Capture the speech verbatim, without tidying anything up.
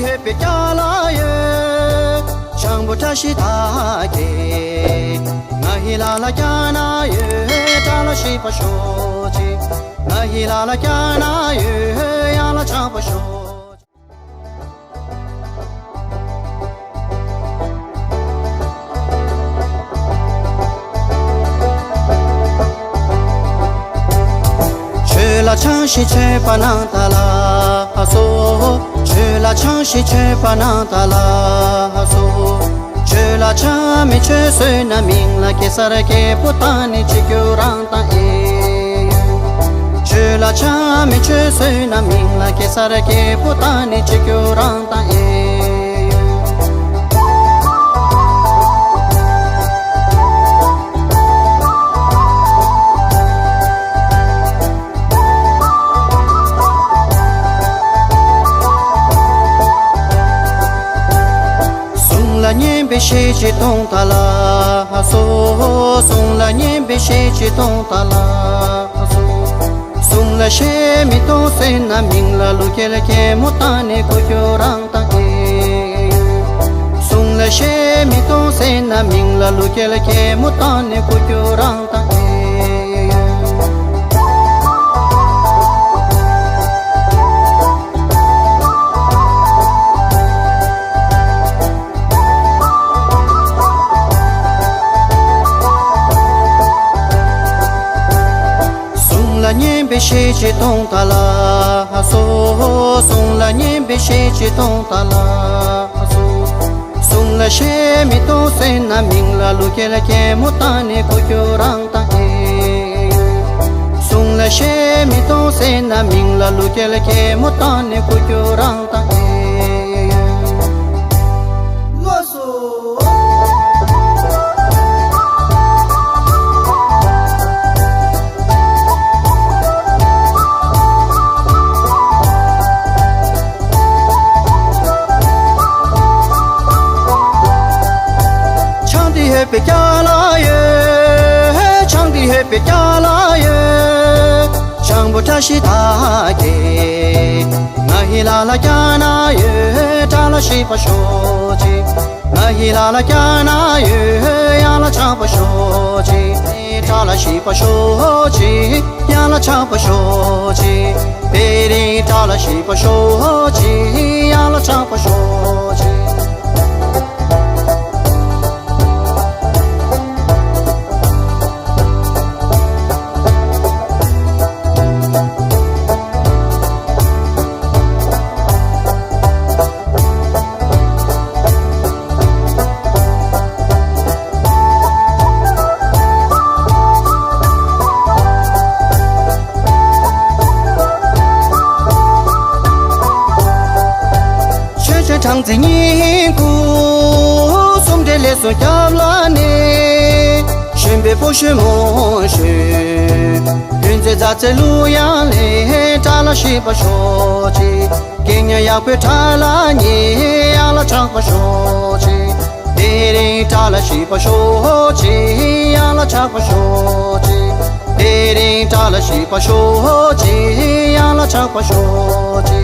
ཡོད་པའི་སྐྱ་ལ་ཡོད། ཆང་བུ་བཀྲ་ཤིས་དག་གིས། ང་ཧི་ལ་ལ་སྐྱ་ན་ཡོད། བཀྲ་ལ་ཤིས་པ་ཤོག་ཅིག་ང་ཧི་ལ་ལ་སྐྱ་ན་ཡོད། ཡ་ལ་ཆགས་པ་ཤོག་ཅིག་ཆོས་ལ་ཆང་ཞིག་མཆོད་པ་གནང་ད་ལགས་སོ། ཆོས་ལ་ཆང་ཞིག་མཆོད་པ་གནང་ད་ལགས་སོ། ཆོས་ལ་ཆང་མི་མཆོད་བཟོས་ན་མིང་ལ་གེ་སར་སྐྱེས་བུ་བཏགས་ནས་བྱེད་རྒྱུ་རང་དང་ཨེ་ཡོད། ཆོས་ལ་ཆང་མི་མཆོད་བཟོས་ན་མིང་ལ་གེ་སར་སྐྱེས་བུ་བཏགས་ནས་བྱེད་རྒྱུ་རང་དང་ཨེ་ཡོད། གསུང་ལ་སྙན་པའི་གཞས་ཅིག་གཏོང་ད་ལགས་སོ། གསུང་ལ་སྙན་པའི་གཞས་ཅིག་གཏོང་ད་ལགས་སོ། གསུང་ལ་གཞས་མི་གཏོང་ཟེར་ན་མིང་ལ་ཀླུ་རྒྱལ་རྒྱལ་མོ་བཏགས་ནས་བཀོད་རྒྱུ་རང་དང་ཨེ་ཡོད། གསུང་ལ་གཞས་མི་གཏོང་ཟེར་ན་མིང་ལ་ཀླུ་རྒྱལ་རྒྱལ་མོ་བཏགས་ནས་བཀོད་རྒྱུ་རང་དང་ཨེ་ཡོད། གསུང་ལ་སྙན་པའི་གཞས་ཅིག་གཏོང་ད་ལགས་སོ། གསུང་ལ་སྙན་པའི་གཞས་ཅིག་གཏོང་ད་ལགས་སོ། གསུང་ལ་གཞས་མི་གཏོང་ཟེར་ན་མིང་ལ་ཀླུ་རྒྱལ་རྒྱལ་མོ་བཏགས་ནས་བཀོད་རྒྱུ་རང་དང་ཨེ་ཡོད། གསུང་ལ་གཞས་མི་གཏོང་ཟེར་ན་མིང་ལ་ཀླུ་རྒྱལ་རྒྱལ་མོ་བཏགས་ནས་བཀོད་རྒྱུ་རང་དང་ཨེ་ཡོད། ལགས་སོ། ཆང་འདི་ཡོད་པའི་སྐྱ་ལ་ཡོད། ཆང་འདི་ཡོད་པའི་སྐྱ་ལ་ཡོད། ཆང་བུ་བཀྲ་ཤིས་དག་གིས། ང་ཧི་ལ་ལ་སྐྱ་ན་ཡོད། བཀྲ་ལ་ཤིས་པ་ཤོག་ཅིག་ང་ཧི་ལ་ལ་སྐྱ་ན་ཡོད། ཡ་ལ་ཆགས་པ་ཤོག་ཅིག་བཀྲ་ལ་ཤིས་པ་ཤོག་ཅིག་ཡ་ལ་ཆགས་པ་ཤོག་ཅིག་དེ་རིང་བཀྲ་ལ་ཤིས་པ་ཤོག་ཅིག་ཡ་ལ་ཆགས་པ་ཤོག་ཅིག་ཆོས་ཆེན་སྦྲང་རྩི་བསྙེན་བཀུར། གསུམ་འདྲེས་ལས་སུ་སྐྱབས་ལ་གནས། གཞོན་པའི་པོ་ཤོད་མོ་ཤོད། ཡོན་ཚད་མཛའ་བརྩེ་གླུ་དབྱངས་ལེན། བཀྲ་ལ་ཤིས་པ་ཤོག་ཅིག་རྒན་ཉ་ཡག་པོའི་ཁྲ་ལ་ཉེ། ཡ་ལ་ཆགས་པ་ཤོག་ཅིག་དེ་རིང་བཀྲ་ལ་ཤིས་པ་ཤོག་ཅིག་ཡ་ལ་ཆགས་པ་ཤོག་ཅིག་དེ་རིང་བཀྲ་ལ་ཤིས་པ་ཤོག་ཅིག་ཡ་ལ་ཆགས་པ་ཤོག་ཅིག